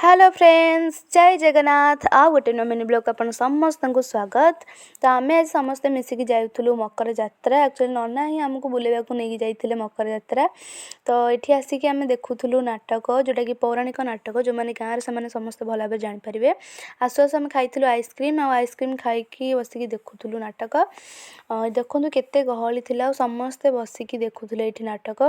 Hello friends, ଜୟ ଜଗନ୍ନାଥ। ଆଉ ଗୋଟେ ନୂଆ ମିନି ବ୍ଲଗ୍ ଆପଣ ସମସ୍ତଙ୍କୁ ସ୍ୱାଗତ। ତ ଆମେ ଆଜି ସମସ୍ତେ ମିଶିକି ଯାଉଥିଲୁ ମକର ଯାତ୍ରା। ଆକ୍ଚୁଆଲି ନନା ହିଁ ଆମକୁ ବୁଲେଇବାକୁ ନେଇକି ଯାଇଥିଲେ ମକର ଯାତ୍ରା। ତ ଏଠି ଆସିକି ଆମେ ଦେଖୁଥିଲୁ ନାଟକ, ଯେଉଁଟାକି ପୌରାଣିକ ନାଟକ। ଯେଉଁମାନେ ଗାଁରେ, ସେମାନେ ସମସ୍ତେ ଭଲ ଭାବରେ ଜାଣିପାରିବେ। ଆସୁ ଆସୁ ଆମେ ଖାଇଥିଲୁ ଆଇସ୍କ୍ରିମ୍, ଆଉ ଆଇସ୍କ୍ରିମ୍ ଖାଇକି ବସିକି ଦେଖୁଥିଲୁ ନାଟକ। ଦେଖନ୍ତୁ କେତେ ଗହଳି ଥିଲା ଆଉ ସମସ୍ତେ ବସିକି ଦେଖୁଥିଲେ ଏଇଠି ନାଟକ।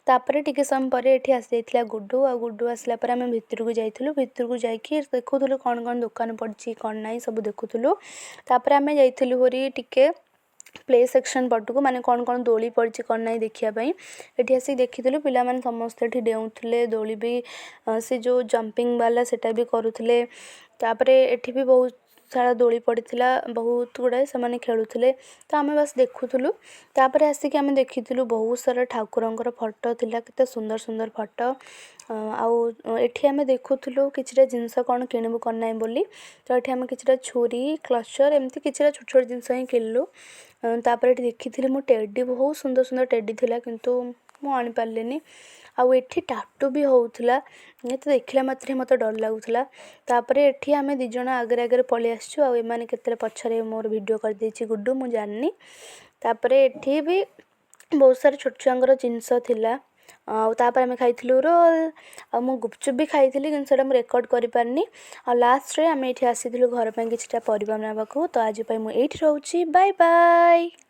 ତାପରେ ଟିକେ ସମୟ ପରେ ଏଠି ଆସିଯାଇଥିଲା ଗୁଡୁ, ଆଉ ଗୁଡୁ ଆସିଲା ପରେ ଆମେ ଭିତରକୁ ଯାଇଥିଲୁ। ଭିତରକୁ ଯାଇକି ଦେଖୁଥିଲୁ କ'ଣ କ'ଣ ଦୋକାନ ପଡ଼ିଛି, କ'ଣ ନାହିଁ, ସବୁ ଦେଖୁଥିଲୁ। ତାପରେ ଆମେ ଯାଇଥିଲୁ ହେରି ଟିକେ ପ୍ଲେ ସେକ୍ସନ୍ ପଟକୁ, ମାନେ କ'ଣ କ'ଣ ଦୋଳି ପଡ଼ିଛି, କ'ଣ ନାହିଁ ଦେଖିବା ପାଇଁ। ଏଠି ଆସିକି ଦେଖିଥିଲୁ, ପିଲାମାନେ ସମସ୍ତେ ଏଠି ଡେଉଁଥିଲେ, ଦୋଳି ବି ସେ ଯେଉଁ ଜମ୍ପିଂ ବାଲା ସେଇଟା ବି କରୁଥିଲେ। ତାପରେ ଏଠି ବି ବହୁତ ସାରା ଦୋଳି ପଡ଼ିଥିଲା, ବହୁତ ଗୁଡ଼ାଏ, ସେମାନେ ଖେଳୁଥିଲେ, ତ ଆମେ ବାସ୍ ଦେଖୁଥିଲୁ। ତାପରେ ଆସିକି ଆମେ ଦେଖିଥିଲୁ ବହୁତ ସାରା ଠାକୁରଙ୍କର ଫଟୋ ଥିଲା, କେତେ ସୁନ୍ଦର ସୁନ୍ଦର ଫଟୋ। ଆଉ ଏଠି ଆମେ ଦେଖୁଥିଲୁ କିଛିଟା ଜିନିଷ କ'ଣ କିଣିବୁ, କ'ଣ ନାହିଁ ବୋଲି। ତ ଏଠି ଆମେ କିଛିଟା ଛୁରୀ, କ୍ଲଚର୍, ଏମିତି କିଛିଟା ଛୋଟ ଛୋଟ ଜିନିଷ ହିଁ କିଣିଲୁ। ତାପରେ ଏଠି ଦେଖିଥିଲି ମୁଁ ଟେଡ଼ି, ବହୁତ ସୁନ୍ଦର ସୁନ୍ଦର ଟେଡ଼ି ଥିଲା, କିନ୍ତୁ ମୁଁ ଆଣିପାରିଲିନି। ଆଉ ଏଠି ଟାଟୁ ବି ହେଉଥିଲା, ଏତେ ଦେଖିଲା ମାତ୍ରେ ମୋତେ ଡର ଲାଗୁଥିଲା। ତାପରେ ଏଠି ଆମେ ଦୁଇ ଜଣ ଆଗରେ ଆଗରେ ପଳେଇ ଆସିଛୁ, ଆଉ ଏମାନେ କେତେବେଳେ ପଛରେ ମୋର ଭିଡ଼ିଓ କରିଦେଇଛି ଗୁଡୁ, ମୁଁ ଜାଣିନି। ତାପରେ ଏଠି ବି ବହୁତ ସାରା ଛୋଟ ଛୁଆଙ୍କର ଜିନିଷ ଥିଲା। ଆଉ ତାପରେ ଆମେ ଖାଇଥିଲୁ ରୋଲ୍, ଆଉ ମୁଁ ଗୁପଚୁପ୍ ବି ଖାଇଥିଲି, କିନ୍ତୁ ସେଇଟା ମୁଁ ରେକର୍ଡ଼ କରିପାରିନି। ଆଉ ଲାଷ୍ଟରେ ଆମେ ଏଇଠି ଆସିଥିଲୁ ଘର ପାଇଁ କିଛିଟା ପରିବା ନେବାକୁ। ତ ଆଜି ପାଇଁ ମୁଁ ଏଇଠି ରହୁଛି। Bye bye.